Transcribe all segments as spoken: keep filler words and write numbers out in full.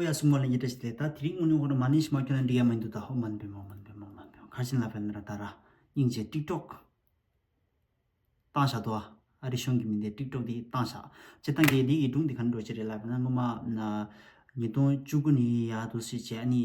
ཨོ་ཡ་སུ་མོ་ལ་ཉེ་བཀྲ་ཤིས་བདེ་ལེགས། ད་དེ་རིང་དངོས་གནས་ཁོ་རང་མ་ཎི་ཞིག་མ་ཁྱོད་ལ་འགྲིག་ཡ་མི་འདུག་ད་ཧོ་མན་པེ་མོ་མན་པེ་མོ་མན་པེ་མོ་ཁ་ཆེན་ལ་ཕན་ན་ར་ད་ར་སྙིང་རྗེ། ཊིག་ཊོག་བཏང་བཞག་འདུག་ཨ་རི་གཞུང་གི་མི་འདི་ཊིག་ཊོག་འདི་བཏང་བཞག་བྱེད་སྟངས་ཀྱི་འདི་གི་སྒྲུང་འདི་ག་འདྲ་བྱེད་རེད་ལབ་ན། སྔོན་མ་ན་ཉིས་སྟོང་བཅུ་དགུ་ནས་ཡར་དུ་སྲིད་བྱས་ཨ་ནི་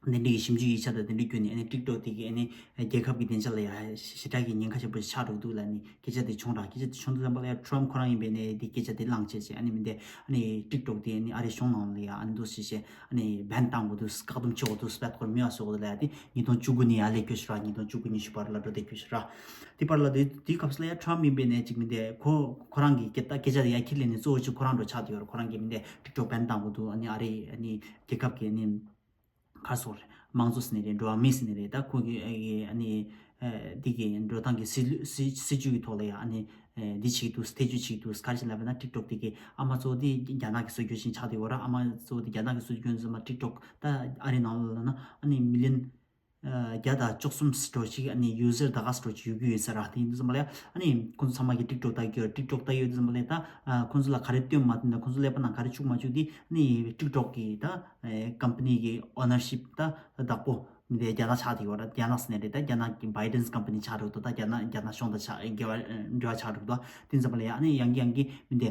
འདི་འདྲའི་ཞིབ་འཇུག་ཡིག་ཆ་དང་དེ་འདྲ་བརྒྱུད་ནས་ཨ་ནི་ཊིག་ཊོག་དེ་གི་ཨ་ནི་རྒྱལ་ཁབ་ཀྱི་བདེ་འཇགས་ལ་ཡ་ཞེ་དྲག་གི་ཉེན་ཁ་ཆེན་པོ་ཆགས་འགྲོ་གི་འདུག་ལབ་ནས་སྐད་ཆ་དེ་བྱུང་ར། སྐད་ཆ་དེ་བྱུང་དུས་ཙམ་པ་ལ་ཡ་ཊྲམ་ཁོ་རང་ཡིན་པས་ནས་དེ་སྐད་ཆ་དེ་བླངས་བྱས་བྱས་ཨ་ནི་མི་འདི་ཨ་ནི་ཊིག་ཊོག་དེ་ཨ་ནི་ཨ་རི་གཞུང་ནང་ལ་ཡ་ཨ་ནི་འདུག་སེ་བྱས་ཨ་ནི་བྷན་བཏང་དགོས་འདུག་བཀག་སྡོམ་བྱེད་དགོས་འདུག་བེད་ཁོར་མི་ཡ་སོགས་ལ་ཡ་དེ་ཉིས་སྟོང་བཅུ་དགུ་ནས་ཡར་སླེབས་རྒྱུ་ཞིག་ར། ཉིས་སྟོང་བཅུ་དགུ་ཉི་ཤུ་བར་ལ་འགྲོ་བསྡད་རྒྱུ་ཞིག་ར། དེ་བར་ལ་དེ་དེའི་སྐབས་སུ་ལ་ཡ་ཊྲམ་ཡིན་པས་ནས་ཅིག་མི་འདི་ཁོ་ཁོ་རང་གི་སྐད་ད་སྐད་ཆ་དེ་ཡ་ཁྱེར་ལས་ནས་གཙོ་བོ་ཅིག་ཁོ་རང་འགྲོ་ཆགས་དེ་ཡོད་ར། ཁོ་རང་གི་མི་འདི་ཊིག་ཊོག་བྷན་བཏང་དགོས་འདུག་ཨ་ནི་ཨ་རི་ཨ་ནི་རྒྱལ་ཁབ་ཀྱི་ཨ་ནི་ག་རེ་ཟེར་དགོས་རེད། དམངས་གཙོ་ཟེར་ནི་རེད། འགྲོ་བ་མི་ཟེར་ནི་རེད། ད་ཁོ་གི་ཨ་གི་ཨ་ནི་ཨ་འདི་གི་འགྲོ་སྟངས་ཀྱི་སྲིད་ལུགས་སྲིད་སྲིད་ཇུས་ཀྱི་ཐོག་ལ་ཡ་ཨ་ནི་ཨ་འདི་བྱེད་ཀྱི་འདུག་ཐེ་ཇུས་བྱེད་ཀྱི་འདུག་ག་རེ་ཟེར་ལབ་ན་ཊིག་ཊོག་དེ་གི་ཨ་མ་གཙོ་བོ་དེ་རྒྱ་ནག་གི་བཟོ་རྒྱུ་ཞིག་ཆགས་བསྡད་ཡོད་ར། ཨ་མ་གཙོ་བོ་དེ་རྒྱ་ནག་གི་བཟོ་རྒྱུ་ཚང་མ་ཊིག་ཊོག་ད་ཨ་རི་ནང་ལོགས་ལ་ན་ཨ་ནི་མི་ལི་ཡོན་ཨ་བརྒྱ་དང་བཅུ་གསུམ་འགྲོ་ཞིག་ཨ་ནི་ཡུ་ཟར་ད་ག་འགྲོ་ཞིག་ཡོད་ཀྱི་ཡོད་ས་ར། དེ་ཡིན་དུས་ཙམ་པ་ལ་ཡ་ཨ་ནི་ཁོང་ཚོ་ཚང་མ་གི་ཊིག་ཊོག་ལྟ་གི་ཡོད། ཊིག་ཊོག་ལྟ་ཡོད་དུས་ཙམ་པ་ལ་ཡ་ད་ཨ་ཁོང་ཚོ་ལ་ག་རེ་སྟོན་མ་ཐུབ་ན་ཁོང་ཚོ་ཀླད་པ་ནང་ག་རེ་བཅུག་མ་བཅུག་དེ་ཨ་ནི་ཊིག་ཊོག་གི་ད་ཨ་ཀམ་པ་ནི་གི་ཨོ་ནར་ཤིབ་ད་བདག་པོ་མི་དེ་རྒྱ་ནག་ཆགས་དེ་ཡོད་ར། རྒྱ་ནག་ཟེར་ནི་རེད། ད་རྒྱ་ནག་གི་བྷའི་ཌེན་ཀམ་པ་ནི་ཆགས་འགྲོ་འདུག་ད་རྒྱ་ནག་རྒྱ་ནག་གཞུང་དང་ཆགས་འབྲེལ་བ་འབྲེལ་བ་ཆགས་འགྲོ་འདུག་དེ་ཡིན་ཙམ་པ་ལ་ཡ་ཨ་ནི་ཡང་གི་ཡང་གི་མི་དེ་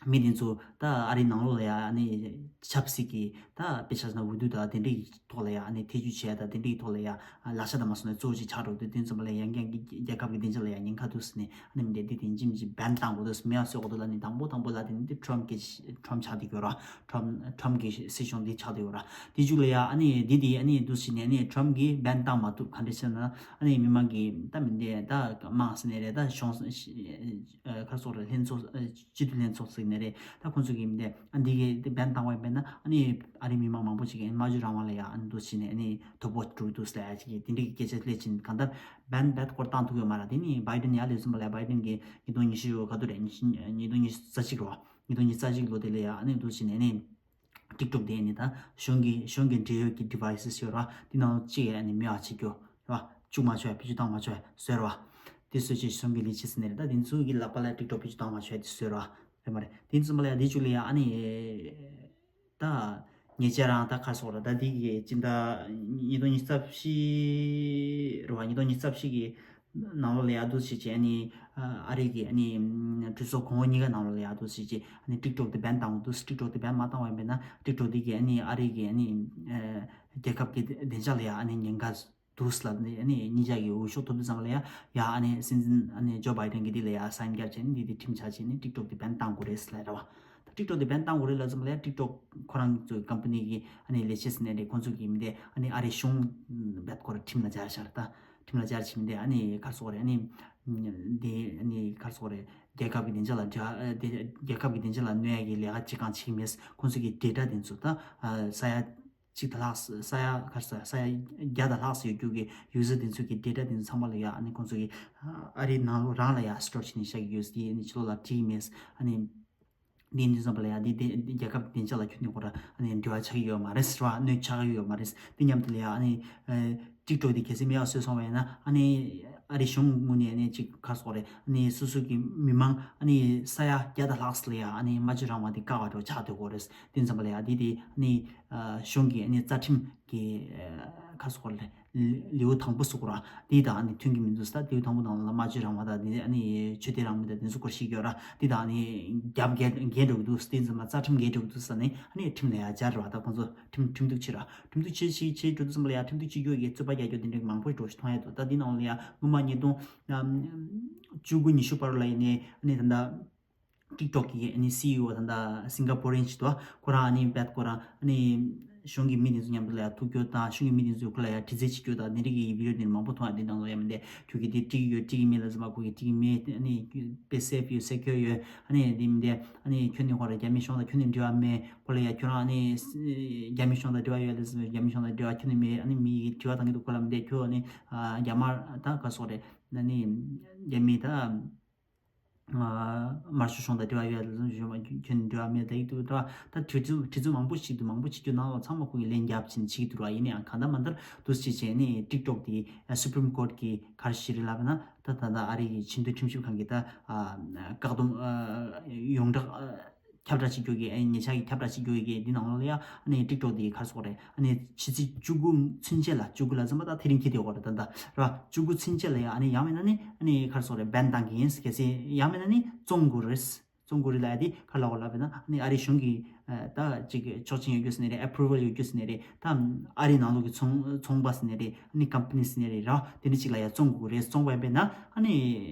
མི་དེ་ཚོ་ད་ཨ་རི་ནང་ལོགས་ལ་ཡ་ཨ་ནི་ཆབ་སྲིད་ཀྱི་ད་དཔེ་ཆ་ན་འོས་བསྡུ་དང་དེ་འདྲའི་ཐོག་ལ་ཡ་ཨ་ནི་ཐེ་ཇུས་བྱས་དང་དེ་འདྲའི་ཐོག་ལ་ཡ་ལག་ཆ་དང་མ་སོང་ནས་གཙོ་བོ་ཅིག་ཆགས་འགྲོ་འདུག་དེ་ཙམ་པ་ལ་ཡ་ཡང་ཡང་རྒྱལ་ཁབ་ཀྱི་བདེ་འཇགས་ལ་ཡ་ཉེན་ཁ་འདུག་ཟེར་ནས་ཨ་ནི་མི་དེ་དེ་དེ་འཇིམ་གྱིས་བྷན་བཏང་དགོས་འདུག་མེད་པ་བཟོ་དགོས་འདུག་ལབ་ནས་དང་པོ་དང་པོ་ལ་དེ་ནི་དེ་ཊྲམ་གྱི་ཊྲམ་ཆགས་བསྡད་ཡོད་ར། ཊྲམ་ཊྲམ་གྱི་སྲིད་གཞུང་འདི་ཆགས་བསྡད་ཡོད་ར། དེ་མཇུག་ལ་ཡ་ཨ་ནི་དེ་དེ་ཨ་ནི་འདུག་ཟེར་ནས་ཨ་ནི་ཊྲམ་གྱིས་བྷན་བཏང་མ་ཐུབ། ག་འདྲ་ཟེར་ན་ཨ་ནི་མི་མང་གིས་ད་མི་འདི་ད་དམངས་ཟེར་ནས་རེད། ད་གཞུང་ཨ་ག་རེ་ཟེར་དགོས་རེད། ལྷན་ཚོགས་སྤྱི་འཐུས་ལྷན་ཚོགས་ཟེར་ནས་རེད། ད་ཁོང་ཚོ་གིས་མི་འདི་ཨ་འདི་གི་དེ་བྷན་བཏང་བ་ཡིན་པས་ན་ཨ་ནི་ཨ་རིའི་མི་མང་མང་པོ་ཞིག་གིས་སྨྲ་བརྗོད་རང་དབང་ལ་ཡ་ཨ་ནི་འདུག་ཟེར་ནས་ཨ་ནི་དོ་ཕོག་འགྲོ་གི་འདུག་ཟེར་ཡ་ཅིག་གིས་དེ་འདྲའི་གི་སྐད་ཆ་སླེབས་ཕྱིན་གང་ལྟར་བྷན་བྷན་སྐོར་བཏང་ཐུབ་ཡོད་མ་རེད། དེ་ནི་བྷའི་ཌེན་ཡར་སླེབས་ཙམ་པ་ལ་བྷའི་ཌེན་གྱིས་ཉིས་སྟོང་ཉི་ཤུ་ག་དུས་རེད། ཉིས་སྟོང་ཉི་ཤུ་རྩ་གཅིག་རེད་བ། ཉིས་སྟོང་ཉི་ཤུ་རྩ་གཅིག་ལོ་དེ་ལ་ཡ་ཨ་ནི་འདུག་ཟེར་ནས་ཨ་ནི་ཊིག་ཊོག་དེ་ནི་ད་གཞུང་གི་གཞུང་གི་འབྲེལ་ཡོད་ཀྱི་ཌི་ཝའི་སི་ཡོད་ར། དེ་ནང་གཅིག་ཨ་ནི་མེད་པ་བྱེད་རྒྱུ་ར། བཅུག་མ་ཆོག་ཡ། བེད་སྤྱོད་བཏང་མ་ཆོག་ཡ་བཟོས་ར་བ། དེ་བཟོས་བྱས་གཞུང་གི་ལས་བྱེད་ཟེར་ནས་རེད། ད་དེ་ཚོ་གི་ལག་པ་ལ་ཊིག་ཊོག་བེད་སྤྱོད་བཏང་མ་ཆོག་ཡ་དེ་བཟོས་ར་བ། རེད་མ་རེད། དེ་ཚོ་མ་ལ་ཡ་དེ་ཚོ་ལ་ཡ་ཨ་ནི་ད་ཉེ་ཆར་རང་ད་ག་རེ་ཟེར་དགོས་ར། ད་དེ་གི་སྤྱི་ཟླ་ཉིས་སྟོང་ཉི་ཤུ་རྩ་བཞི་རེད་བ། ཉིས་སྟོང་ཉི་ཤུ་རྩ་བཞི་གི་ནང་ལོགས་ལ་ཡ་འདུག་སེ་བྱས་ཨ་ནི་ཨ་རི་གི་ཨ་ནི་གྲོས་ཚོགས་གོང་འོག་གཉིས་ཀ་ནང་ལོགས་ལ་ཡ་འདུག་སེ་བྱས་ཨ་ནི་ཊིག་ཊོག་དེ་བྷན་བཏང་དགོས་འདུག་ཊིག་ཊོག་དེ་བྷན་མ་བཏང་བ་ཡིན་པས་ན་ཊིག་ཊོག་དེ་གི་ཨ་ནི་ཨ་རི་གི་ཨ་ནི་རྒྱལ་ཁབ་ཀྱི་བདེ་འཇགས་ལ་ཡ་ཨ་ནི་ཉེན་ཁ་འདུག་ལབ་ནས་ཨ་ནི་གཉིས་ཆ་གི་འོས་ཤོག་ཐོབ་དུས་ཙམ་ལ་ཡ་ཡ་ཨ་ནི་སྲིད་འཛིན་ཨ་ནི་ཇོ་བྷའི་ཌེན་གྱིས་འདི་ལ་ཡ་སའིན་བརྒྱབ་བྱས་ནས་འདི་དེ་ཁྲིམས་ཆགས་བྱས་ནས་ཊིག་ཊོག་དེ་བྷན་བཏང་དགོས་རེད་ལབ་ར་བ། ད་ཊིག་ཊོག་དེ་བྷན་བཏང་དགོས་རེད་ལབ་ཙམ་ལ་ཡ་ཊིག་ཊོག་ཁོ་རང་ཚོའི་ཀམ་པ་ནི་གི་ཨ་ནི་ལས་བྱེད་ཟེར་ནས་རེད། ཁོང་ཚོ་གི་མི་དེ་ཨ་ནི་ཨ་རི་གཞུང་བད་ཁོ་ར་ཁྲིམས་ལ་སྦྱར་ཤར། ད་ཁྲིམས་ལ་སྦྱར་བྱས་མི་དེ་ཨ་ནི་ག་རེ་ཟེར་དགོས་རེད། ཨ་ནི་དེ་ཨ་ནི་ག་རེ་ཟེར་དགོས་རེད། རྒྱལ་ཁབ་ཀྱི་བདེ་འཇགས་ལ་འབྲེལ་བ་ཨ་དེ་རྒྱལ་ཁབ་ཀྱི་བདེ་འཇགས་ལ་གནོད་ཡ་གི་ལས་ཀ་བྱེད་གང་བྱེད་ཀྱི་མེད། ཁོང་ཚོ་གི་ཌེ་ཊ་དེ་ཚོ་ད་ཨ་ས་ཡ་གཅིག་དང་ལྷག་ས་ས་ཡ་ག་རེ་ཟེར། ས་ཡ་བརྒྱ་དང་ལྷག་ཙམ་ཡོད་རྒྱུ་གི་ཡུ་ཟར་དེ་ཚོ་གི་ཌེ་ཊ་དེ་ཚོ་ཚང་མ་ལ་ཡ་ཨ་ནི་ཁོང་ཚོ་གི་ཨ་རིའི་ནང་ལོགས་རང་ལ་ཡ་སི་ཊོར་བྱས་ནས་བཞག་གི་ཡོད། དེ་ཨ་ནི་ཕྱི་ལོགས་ལ་སྤྲད་ཀྱི་མེད། ཨ་ནི་དེ་འདི་ཙམ་པ་ལ་ཡ་དེ་དེ་རྒྱལ་ཁབ་བདེ་འཇགས་ལ་ཁྱོན་ནས་ཁོ་ར་ཨ་ནི་འབྲེལ་བ་ཆགས་ཀྱི་ཡོད་མ་རེད་ཟེར་བ། གནོད་ཆགས་ཀྱི་ཡོད་མ་རེད། དེ་མཉམ་དུ་ལ་ཡ་ཨ་ནི་ཨ་ཊིག་ཊོག་དེ་གལ་སྲིད་མེད་པ་བཟོས་སོང་བ་ཡིན་ན་ཨ་ནི་ཨ་རི་གཞུང་ངོས་ནས་ཨ་ནི་ཅིག་ག་རེ་ཟེར་དགོས་རེད། ཨ་ནི་སོ་སོ་གི་མི་མང་ཨ་ནི་ས་ཡ་བརྒྱ་དང་ལྷག་ཙམ་ལ་ཡ་ཨ་ནི་སྨྲ་བརྗོད་རང་དབང་དེ་བཀག་པ་འདྲ་ཆགས་སྡོད་ཀྱི་ཡོད་རེད། དེ་ཙམ་པ་ལ་ཡ་དེ་དེ་ཨ་ནི་ཨ་གཞུང་གི་ཨ་ནི་རྩ་ཁྲིམས་ཀྱི་ཨ་ག་རེ་ཟེར་དགོས་རེད། ལེའུ་དང་པོ་ཟེར་དགོས་ར། དེ་དང་ཨ་ནི་མཐུན་གྱི་མི་འདུག་ཟེར། ད་ལེའུ་དང་པོ་ནང་ལ་སྨྲ་བརྗོད་རང་དབང་དང་དེ་ཨ་ནི་ཆོས་དད་རང་མོས་དང་དེ་ཚོ་སྐོར་ཞིག་ཡོད་ར། དེ་དང་ཨ་ནི་རྒྱབ་འགལ་འགལ་འགྲོ་གི་འདུག་དེ་ཙམ་ལ་རྩ་ཁྲིམས་འགལ་འགྲོ་གི་འདུག་ཟེར་ནས་ཨ་ནི་ཁྲིམས་ལ་ཡ་སྦྱར་བ། ད་ཁོང་ཚོ་ཁྲིམས་ཁྲིམས་གཏུག་བྱེད་ར། ཁྲིམས་གཏུག་བྱེད་བྱེད་བྱེད་འགྲོ་དུས་ཙམ་ལ་ཡ་ཁྲིམས་གཏུག་བྱེད་རྒྱུ་གི་རྩོད་པ་རྒྱག་རྒྱུ་དེ་འདྲའི་མང་པོ་འགྲོ་ཞིག་མཐོང་ཡ་འདུག་ད་འདི་ནང་ལ་ཡ་སྔོན་མ་ཉིས་སྟོང་བཅུ་དགུ་ཉི་ཤུ་བར་ལ་ཡིན་ནའི་ཨ་ནི་ད་ལྟ་ཊིག་ཊོག་གི་ཨ་ནི་སི་ཨི་ཨོ་དང་ད་སིང་ག་པོ་རི་ཡན་ཞིག་འདུག་ཁོ་རང་ཨ་ནི་བད་ཁོ་རང་ཨ་ནི་གཞུང་གི་མི་དེ་ཚོ་མཉམ་དུ་ལ་ཡ་ཐུག་རྒྱུ་དང་གཞུང་གི་མི་དེ་ཚོས་ཁོ་ལ་ཡ་དྲི་རྩད་བྱེད་རྒྱུ་དང་དེ་འདྲ་གི་བི་ཌི་ཡོ་དེ་མང་པོ་མཐོང་ཡ། དེ་ནང་ལ་ཡ་མི་འདི་ཁྱོད་ཀྱིས་དེ་འགྲིག་ཡོད་འགྲིག་གི་མེད་ལ་ཟེར་མ། ཁོ་གིས་འགྲིག་གི་མེད། ཨ་ནི་དཔེ་སེབ་ཡོད་སེ་ཁྱོར་ཡོད། ཨ་ནི་དེ་མི་འདི་ཨ་ནི་ཁྱོད་ནི་ཁོ་ར་རྒྱ་མི་གཞུང་དང་ཁྱོད་ནི་འབྲེལ་བ་མེད། ཁོ་ལ་ཡ་ཁྱོད་རང་ཨ་ནི་རྒྱ་མི་གཞུང་དང་འབྲེལ་བ་ཡོད་ལ་ཟེར་མ། རྒྱ་མི་གཞུང་དང་འབྲེལ་བ་ཁྱོད་ནི་མེད། ཨ་ནི་མི་གིས་དྲི་བ་བཏང་གི་འདུག་ཁོ་ལ་མི་འདི་ཁྱོད་ཨ་ནི་རྒྱ་དམར་ད་ག་སོག་རེད། ཨ་ནི་རྒྱ་མི་ད། དམར་ཤོག་གཞུང་དང་འབྲེལ་བ་ཡོད་ལ་ཁྱོད་འབྲེལ་བ་མེད་ལབ་ཀྱི་འདུག་ད་དྲི་རྩད་དྲི་རྩད་མང་པོ་ཞིག་འདུག་མང་པོ་བྱེད་རྒྱུ་ནང་ལ་ཚང་མ་ཁོ་གིས་ལན་རྒྱབ་བྱས་ནས་བྱེད་ཀྱི་འདུག་ར། ཡིན་ན་ཡང་གང་ལྟར་མ་ལྟར་འདུག་སེ་བྱས་ནས་ཊིག་ཊོག་དེ་སུ་པྲིམ་ཀོར་གྱི་ག་རེ་ཞིག་རེད་ལབ་ན། ད་ད་ལྟ་ཨ་རི་གི་ཆེས་མཐོའི་ཁྲིམས་ཞིབ་ཁང་གིས་ད་བཀག་སྡོམ་ཡོངས་བསྒྲགས་ ཁྱབ་བསྒྲགས་བྱེད་རྒྱུ་གི་ཨ་ནི་ཉེ་ཆར་གྱི་ཁྱབ་བསྒྲགས་བྱེད་རྒྱུ་གི་འདི་ནང་ལོགས་ལ་ཡ་ཨ་ནི་ཊིག་ཊོག་དེ་ག་རེ་ཟེར་དགོས་རེད། ཨ་ནི་ཕྱི་ཚེས་བཅུ་དགུ་ཚུན་ཆད་ལ། བཅུ་དགུ་ལ་ཙམ་པ་ད་དེ་རིང་ཁེལ་བསྡད་ཡོད་རེད། ད་ད་ར་བཅུ་དགུ་ཚུན་ཆད་ལ་ཡ་ཨ་ནི་ཡང་མིན་ན་ནི་ཨ་ནི་ག་རེ་ཟེར་དགོས་རེད། བྷན་བཏང་གི་ཡིན། གལ་སྲིད་ཡང་མིན་ན་ནི་བཙོང་དགོས་རེད། བཙོང་དགོས་རེད་ལབ་ཡ་དེ་ག་རེ་ལབ་དགོས་ལབ་ན། ཨ་ནི་ཨ་རིའི་གཞུང་གི་ད་ཅིག་ཆོག་མཆན་ཡོད་རྒྱུ་ཟེར་ནི་རེད། ཨེ་པུ་རུ་ཝལ་ཡོད་རྒྱུ་ཟེར་ནི་རེད། ད་ཨ་རིའི་ནང་ལོགས་ཀྱི་ཚོང་ཚོང་པ་ཟེར་ནི་རེད། ཨ་ནི་ཀམ་པ་ནི་ཟེར་ནི་རེད། ར་དེ་འདྲ་ཅིག་ལ་ཡ་བཙོང་དགོས་རེད། བཙོང་བ་ཡིན་པས་ན་ཨ་ནི་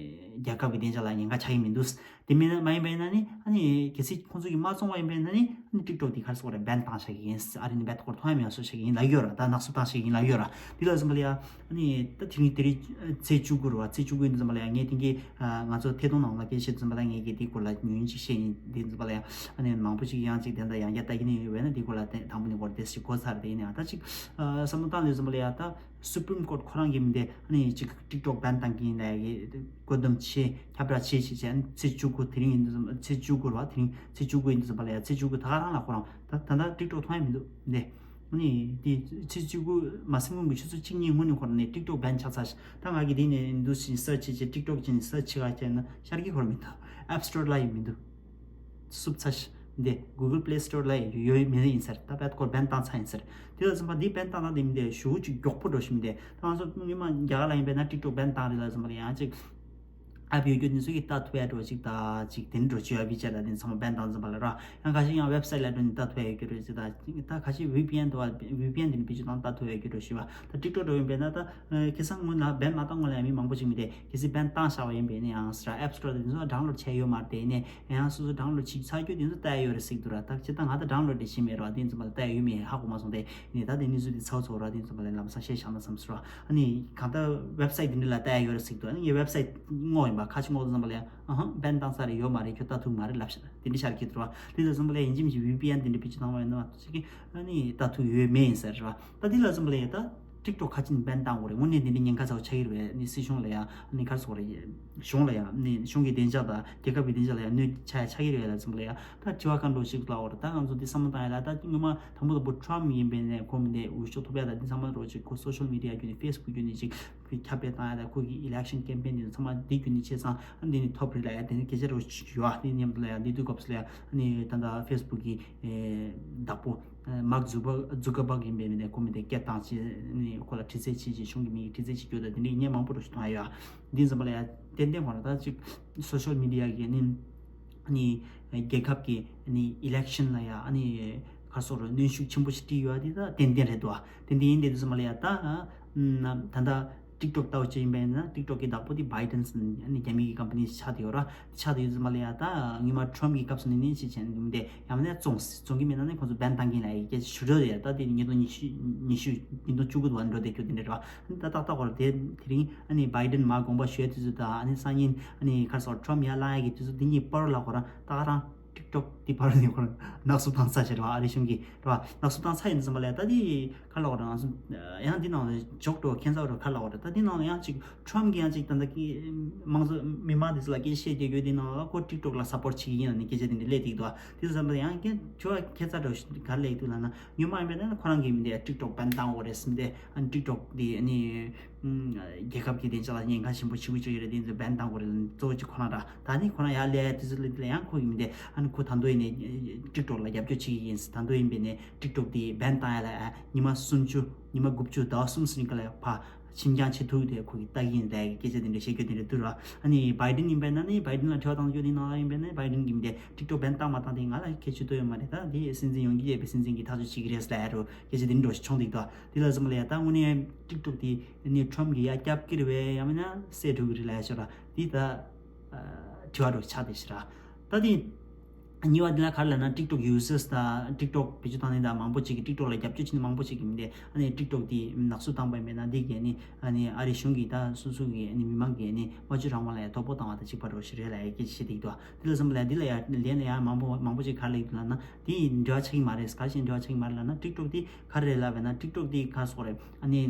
རྒྱལ་ཁབ་ཀྱི་བདེ་འཇགས་ལ་ཉེན་ཁ་ཆགས་ཀྱི་མི་འདུག་དེ་མིན་མ་ཡིན་པ་ཡིན་ན་ནི་ཨ་ནི་གལ་སྲིད་ཁོང་ཚོ་གིས་མ་བཙོང་བ་ཡིན་པ་ཡིན་ན་ནི་ཨ་ནི་ཊིག་ཊོག་དེ་ག་རེ་ཟེར་དགོས་རེད། བྷན་བཏང་བཞག་གི་ཡིན། ཨ་རི་ནས་བྷན་ཁོ་རང་ཐོན་ཡ་མེད་པ་བཟོ་བཞག་གི་ཡིན་ལབ་ཡོད་ར། ད་ནག་བསུབ་བཏང་བཞག་གི་ཡིན་ལབ་ཡོད་ར། དེ་ལ་ཙམ་པ་ལ་ཡ་ཨ་ནི་ད་དེ་རིང་དེ་རིང་ཚེས་བཅུ་དགུ་རེད་བ། ཚེས་བཅུ་དགུ་ཡིན་དུས་ཙམ་པ་ལ་ཡ་ངས་དེང་གི་ང་ཚོ་ཐད་གཏོང་ནང་ལ་སྐད་ཆ་བཤད་དུས་ཙམ་པ་ལ་ངས་ཀྱིས་དེའི་སྐོར་ལ་ཉུང་ཉུང་ཅིག་བཤད་ཡིན། དེ་ཙམ་པ་ལ་ཡ་ཨ་ནི་མང་པོ་ཅིག་ཡང་ཅིག་དེ་འདྲ་ཡང་བསྐྱར་ལྟ་གི་ནི་ཡོད་པས་ན། དེའི་སྐོར་ལ་དེ་དང་པོ་ནས་འགོར་ཏེ་ཞིག་གོ་ཚར། དེ་ཡིན་ནའང་ད་ཅིག་བསམ་བློ་བཏང་དུས་ཙམ་པ་ལ་ཡ་ད་སུ་པྲིམ་ཀོར་ཁོ་རང་གིས་མི་དེ་ཨ་ནི་ཅིག་ཊིག་ཊོག་བྷན་བཏང་གི་ཡིན་ལབ་ཡ་གི་བཀོད་འདོམས་བྱས། ཁྱབ་བསྒྲགས་བྱས་བྱས་བྱས། ཨ་ནི་ཚེས་བཅུ་དགུ་དེ་རིང་ཡིན་དུས་ཙམ། ཚེས་བཅུ་དགུ་རེད་བ། དེ་རིང་ཚེས་བཅུ་དགུ་ཡིན་དུས་ཙམ་པ་ལ་ཡ་ཚེས་བཅུ་དགུ་ད་ག་རང་ལ་ཁོ་རང་ད་ད་ལྟ་ཊིག་ཊོག་མཐོང་ཡ་མི་འདུག་ནས། ཨ་ནི་དེ་ཚེས་བཅུ་དགུ་མ་ཟིན་སྔོན་གྱི་ཆུ་ཚོད་གཅིག་གཉིས་སྔོན་ནས་ཁོ་རང་ནས་ཊིག་ཊོག་བྷན་ཆགས་ཚར་ཤག་ད་ང་གིས་དེ་ནས་འདུག་ཕྱིན་སར་ཆི་བྱས། ཊིག་ཊོག་ཅིག་ནས་སར་ཆི་ག་བྱས་ན་ཤར་གི་ཁོ་རང་མི་འདུག་ཨེབ་སི་ཊོར་ལ་ཡང་མི་འདུག་བསུབ་ཚར་ཤག་འདི་གུ་གལ་པི་ལེ་སི་ཊོར་ལ་ཡང་ཡོད་མེད་ཡིན་ཟེར། ད་བྷན་ཁོ་བྷན་བཏང་ཚར་ཡིན་ཟེར། དེ་ལ་ཙམ་པ་འདི་བྷན་བཏང་ན་དེ་མི་འདི་ཞུ་ཅིག་མགྱོགས་པོ་འགྲོ་ཞིག་མི་འདི། ད་ང་ཚོ་སྔོན་མ་རྒྱ་གར་ལ་ཡིན་པས་ན་ཊིག་ཊོག་བྷན་བཏང་རེད་ལ་ཙམ་པ་ལ་ཡང་ཅིག་ཨེབ་ཡོད་རྒྱུ་དེ་ཚོ་གིས་ལྟ་ཐུབ་ཡ་འགྲོ་ཅིག་ད་ཅིག་དེ་འདྲ་འགྲོ་ཅིག་ཡོད་པའི་ཆ་ལ་དེ་ཚང་མ་བྷན་བཏང་ཙམ་པ་ལ་ར། ཡང་ཁ་ཤས་ཡང་ཝེབ་སའིཊ་ལ་འགྲོ་ནས་ལྟ་ཐུབ་ཡ་ཡོད་རྒྱུ་འགྲོ་ཅིག་ད་ད་ཁ་ཤས་ཝི་པི་ཨེན་དུ་ཝི་པི་ཨེན་དེ་ནས་བེད་སྤྱོད་བཏང་ལྟ་ཐུབ་ཡ་ཡོད་རྒྱུ་འགྲོ་ཞུ་བ། ད་ཊིག་ཊོག་འགྲོ་ཡིན་པས་ན་ད་ཁ་སང་སྔོན་ལ་བྷན་མ་བཏང་སྔོན་ལ་ཡང་མི་མང་པོ་ཅིག་མི་དེ་གལ་སྲིད་བྷན་བཏང་བཞག་པ་ཡིན་པས་ནས་ཡང་ཟེར་ར། ཨེབ་སི་ཊོར་དེ་ཚོ་ཌའུན་ལོཌ་བྱས་ཡོད་མ་རེད། དེ་ནས་ཡང་སོ་སོ་ཌའུན་ལོཌ་བྱེད་ཚར་རྒྱུ་དེ་ཚོ་ལྟ་ཡ་ཡོད་རེད་ཟེར་གྱི་འདུག་ར། ད་ཅི་ད་ང་ད་ཌའུན་ལོཌ་དེ་བྱས་མེད་ར། དེ་ཚོ་མ་ལྟ་ཡ་ཡོད་མེད་ཧ་གོ་མ་སོང་། དེ་ནས་ད་དེ་གནས་ཚུལ་དེ་ཚ་བོ་ཚ་བོ་ར། དེ་ཚོ་མ་ལ་ལམ་སང་བཤད་བཞག་ན་བསམ་སོང་ར། ཨ་ནི་གང་ལྟར་ཝེབ་སའིཊ་དེ་འདྲ་ལ་ལྟ་ཡ་ཡོད་རེད་ཟེར་གྱི་འདུག་ཨ་ནི་ངས་ཝེབ་སའིཊ་སྔོག་ཡིན་པ། ཁ་ཅིག་སྔོག་དུས་ཙམ་པ་ལ་ཡང་ཨ་ཧ་བྷན་བཏང་ས་རེད། ཡོད་མ་རེད། ཁྱོད་ལྟ་ཐུབ་མ་རེད་ལབ་ཤག་དེ་འདྲ་ཤར་གྱི་འདུག་ར། དེ་ལ་ཙམ་པ་ལ་ཡང་ཡིན་གཅིག་མིན་གཅིག་ཝི་པི་ཨེན་དེ་འདྲ་བེད་སྤྱོད་བཏང་བ་ཡིན་ན་མ་གཏོགས་ཅིག་གིས་ཨ་ནི་ལྟ་ཐུབ་ཡོད་མེད་ཡིན་ས་རེད་བ། ད་དེ་ལ་ཙམ་པ་ལ་ཡང་ད་ཊིག་ཊོག་ཁ་ཅིག་ནས་བྷན་བཏང་དགོས་རེད། དངོས་གནས་དེ་འདྲ་ཉེན་ཁ་ཚ་བོ་ཆགས་ཀྱི་རེད་བས། ཨ་ནི་སྲིད་གཞུང་ལ་ཡང་ཨ་ནི་ག་རེ་ཟེར་དགོས་རེད། གཞུང་ལ་ཡང་ཨ་ནི་གཞུང་གི་བདེ་འཇགས་དང་རྒྱལ་ཁབ་ཀྱི་བདེ་འཇགས་ལ་ཡང་གནོད་ཆགས་ཡ་ཆགས་ཀྱི་རེད་བས་ལ་ཙམ་པ་ལ་ཡང་ད་དྲི་བ་གང་འདྲ་ཞིག་ལབ་དགོས་རེད། ད་ང་ཚོ་འདི་བསམ་བློ་བཏང་ཡ་ལ་ད་སྔོན་མ་དང་པོ་དང་པོ་ཊམ་ཡིན་པས་ནས་ཁོ་མི་འདི་འོས་ཤོག་ཐོབ་ཡ་ད་འདི་ཚང་མ་རོ་ཅིག་ཁོ་སོ་ཤལ་མི་ཌི་ཡ་བརྒྱུད་ནས་ཕེ་སི་བུག་བརྒྱུད་ནས་ཅིག་ཁྱབ་སྤེལ་བཏང་ཡ་ད་ཁོ་གི་ཨི་ལེག་ཤན་ཀེམ་པེན་འདི་ཚང་མ་འདི་བརྒྱུད་ནས་བྱས་ཙང་ཨ་འདི་ནི་ཐོབ་རེད་ལབ་ཡ་དེ་ནི་སྐད་ཆ་རོ་ཅིག་ཡོད་ཨ། འདི་འདི་སྐབས་སུ་ལ་ཡ་ཨ་ནི་ད་ལྟ་ཕེ་སི་བུག་གི་ཨེ་བདག་པོ་ཨེ་མཱག་ཛུ་པར་ཛུ་ཀར་བྷག་ཡིན་པའི་མི་ནས་ཁོ་མི་དེ་སྐད་བཏང་བྱས་ནས་ཁོ་ལ་དྲི་རྩད་བྱས་བྱས་གཞུང་གི་མི་གིས་དྲི་རྩད་བྱེད་རྒྱུ་དང་དེ་འདྲའི་ཉེས་མང་པོ་རོ་ཞིག་མཐོང་ཡ་ཡོད་ཨ། འདི་ཙམ་པ་ལ་ཡ་ཏན་ཏན་ཁོ་ན་ད་ཅིག་སོ་ཤལ་མི་ཌི་ཡ་གི་ནི་ཨ་ནི་རྒྱལ་ཁབ་ཀྱི་ཨ་ནི་ཨི་ལེག་ཤན་ལ་ཡ་ཨ་ནི་ག་རེ་ཟེར་དགོས་རེད། གནོན་ཤུགས་ཆེན་པོ་ཞིག་སྤྲད་ཡོད་ཨ། འདི་ད་ཏན་ཏན་རེད་འདུག་ཨ། ཏན་ཏན་ཡིན། དེ་དུས་ཙམ་པ་ལ་ཡ་ད་ཨ་ད་ལྟ་ཊིག་ཊོག་ལྟ་བ་ཅིག་ཡིན་པས་ན་ཊིག་ཊོག་གི་བདག་པོ་དེ་བྷའི་ཌེན་ཨ་ནི་རྒྱ་མི་གི་ཀམ་པ་ནི་ཆགས་བསྡད་ཡོད་ར། ཆགས་བསྡད་ཡོད་ཙམ་པ་ལ་ཡ་ད་སྔོན་མ་ཊམ་གི་སྐབས་སུ་ནི་ནི་ཅི་བྱས་ནས་འདུག་མི་དེ་ཡང་ན་བཙོང་བཙོང་གི་མེད་ན་ནི་ཁོང་ཚོ་བྷན་བཏང་གི་ཡིན་ལབ་ཡ་གི་སྐད་ཆ་ཞུ་འགྲོ་དེ། ད་དེ་ཉིས་སྟོང་ཉི་ཤུ་ཉི་ཤུ་ཉིས་སྟོང་བཅུ་དགུ་དུ་བ་འགྲོ་བསྡད་རྒྱུ་དེ་འདྲ་རེད་བ། ད་ལྟ་ལྟ་བར་དེ་དེ་རིང་ཨ་ནི་བྷའི་ཌེན་མར་དགོངས་པ་ཞུ་ཡ་དུས་ཚོད་དང་ཨ་ནི་སང་ཉིན་ཨ་ནི་ག་རེ་ཟེར་ཊམ་ཡར་ལངས་ཡ་གི་དུས་ཚོད་དེ་གཉིས་བར་ལ་ཁོ་རང་ད་ག་རང་ཊིག་ཊོག་དེ་བར་ནས་ཁོ་རང་ནག་བསུབ་བཏང་ཚར་བྱས་རེད་བ། ཨ་རི་གཞུང་གིས་རེད་བ། ནག་བསུབ་བཏང་ཚར་ཡིན་ཙམ་པ་ལ་ད་དེ་ག་རེ་ལབ་དགོས་རེད། ང་ཚོ་ཡང་འདི་ནང་ལ་ཇོག་འགྲོ་ཁྱད་མཚར་རོ་ག་རེ་ལབ་དགོས་རེད། ད་འདི་ནང་ལ་ཡང་ཅིག་ཊམ་གྱིས་ཡང་ཅིག་ད་ལྟ་གི་མང་ཚོགས་མི་མང་དེ་ཚོ་ལ་སྐད་ཆ་བཤད་བསྡད་རྒྱུ་དེ་ནང་ལ་ཁོ་ཊིག་ཊོག་ལ་སབ་པོར་བྱེད་ཀྱི་ཡིན་ལབ་ནས་སྐད་ཆ་དེ་འདྲ་སླེབས་བསྡད་ཀྱི་འདུག་དེ་ཚོ་ལ་ཡང་ཁྱད་ཆོ་ཁྱད་མཚར་འདྲ་བོ་ཞིག་ག་རེ་སླེབས་འདུག་ལབ་ན། སྔོན་མ་ཡིན་པས་ན་ཁོ་རང་གིས་མི་འདི་ཊིག་ཊོག་བྷན་བཏང་དགོས་རེད་ཟེར། འདི་ཨ་ཊིག་ཊོག་འདི་ཨ་ནི་རྒྱལ་ཁབ་ཀྱི་བདེ་འཇགས་ལ་ཉེན་ཁ་ཆེན་པོ་ཆེ་བོ་ཅིག་ཡོད་རེད། དེ་ཚོ་བྷན་བཏང་དགོས་རེད་ལབ་ནས་གཙོ་བོ་ཅིག་ཁོ་རང་ར། ད་ནི་ཁོ་རང་ཡར་སླེབས་དུས་ཚོད་ལ་ཡང་ཁོ་གིས་མི་འདི་ཨ་ནི་ཁོ་ད་དུང་ཡིན་ནས་ཊིག་ཊོག་ལ་རྒྱབ་སྐྱོར་བྱེད་ཀྱི་ཡིན་ཟེར། ད་དུང་ཡིན་པས་ནས་ཊིག་ཊོག་འདི་བྷན་བཏང་ཡ་ལ་ཨ་ཉི་མ་སུམ་ཅུ་ཉི་མ་དགུ་བཅུ་ཟླ་བ་གསུམ་ཟིན་ག་ལ་ཕ་ཕྱིན་རྐྱང་བྱེད་ཐུབ་དེ་ཁོ་གིས་ལྟ་གི་ཡིན་ལབ་ཀྱི་སྐད་ཆ་དེ་འདྲ་བཤད་རྒྱུ་དེ་འདྲ་འདུག་ར། ཨ་ནི་བྷའི་ཌེན་ཡིན་པས་ན་ནི་བྷའི་ཌེན་ལ་དྲི་བ་བཏང་རྒྱུ་དེ་ནང་ལ་ཡིན་པས་ན་བྷའི་ཌེན་གྱིས་མི་འདི་ཊིག་ཊོག་བྷན་བཏང་མ་བཏང་དེ་ང་ལ་ཁྱད་ཆོས་ཏོ་ཡོད་མ་རེད། ད་འདི་སྲིད་འཛིན་ཡོང་རྒྱུ་ཡོད་པའི་སྲིད་འཛིན་གྱིས་ཐག་གཅོད་བྱེད་ཀྱི་རེད་ལབ་ཡ་རུ་སྐད་ཆ་དེ་འདྲ་ཞིག་བྱུང་འདུག་ད་དེ་ལ་ཙམ་ལ་ཡ་ད་དངོས་གནས་ཊིག་ཊོག་དེ་ནི་ཊམ་གྱིས་ཡ་རྒྱབ་ཀྱི་རེད་བས་ཡང་མིན་ན་བསད་འགྲོ་གི་རེད་ལབ་ཡ་ཞོར་ར། འདི་ད་དྲི་བ་རུ་ཆགས་བསྡད་ཤག་ར། ད་དེ་གཉིས་པ་འདི་ལ་ག་རེ་ལབ་ན། ཊིག་ཊོག་ཡུ་ཟར་དང་ཊིག་ཊོག་བེད་སྤྱོད་བཏང་མཁན་དང་མང་པོ་ཅིག་གིས་ཊིག་ཊོག་ལ་རྒྱབ་སྐྱོར་བྱེད་མཁན་མང་པོ་ཅིག་གིས་མི་འདི་ཨ་ནི་ཊིག་ཊོག་འདི་ནག་བསུབ་བཏང་པ་ཡིན་པས་ན་འདི་གིས་ནི་ཨ་ནི་ཨ་རིའི་གཞུང་གིས་ད་སོ་སོ་གི་ཨ་ནི་མི་མང་གིས་ནི་སྨྲ་བརྗོད་རང་དབང་ལ་ཡང་དོ་ཕོག་བཏང་བ་དང་གཅིག་པ་རེད་ཞེས་རེད་ལབ་ཡ་སྐད་ཆ་བཤད་བསྡད་ཀྱི་འདུག་དེ་ལ་བསམ་པ་ལ་འདི་ལ་ཡང་ལན་ལ་ཡང་མང་པོ་མང་པོ་ཅིག་ག་རེ་ལབ་ཀྱི་འདུག་ལབ་ན། འདི་འབྲེལ་བ་ཆགས་ཀྱི་མ་རེད། ག་རེ་བྱས་འབྲེལ་བ་ཆགས་ཀྱི་མ་རེད་ལབ་ན། ཊིག་ཊོག་འདི་ག་རེ་རེད་ལབ་པ་ན། ཊིག་ཊོག་འདི་ག་རེ་ཟེར་དགོས་རེད། ཨ་ནི་